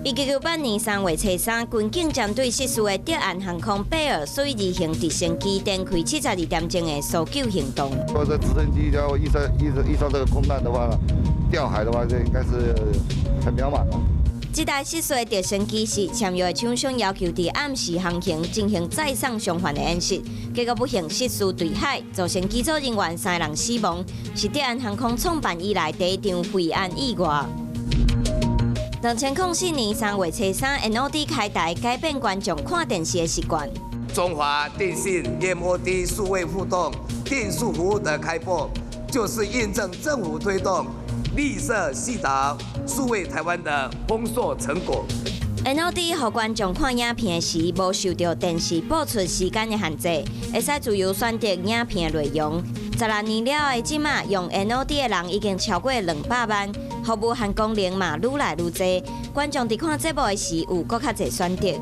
1998年3月初三，軍警針對失事的德安航空822型直升機展開72點鐘的搜救行動。如果說直升機要遇上這個空難的話，掉海的話，這應該是很渺茫了。這台失事的直升機是簽約的廠商要求佇暗時航行進行載送傷患的演習，結果不幸失事墜海，造成機組人員三人死亡，是德安航空創辦以來第一場飛安意外。2004年3月初三，MOD 開台，改變觀眾看電視的習慣。中華電信 MOD 數位互動電視服務的開播，就是印證政府推動綠色矽島、數位台灣的豐碩成果。 MOD 予觀眾看影片時，無受著電視播出時間的限制，會使自由選擇影片內容。16年了後，這馬用 MOD 的人已經超過200萬，服務和功能嘛愈來愈濟。觀眾佇看節目的時，有閣較濟選擇。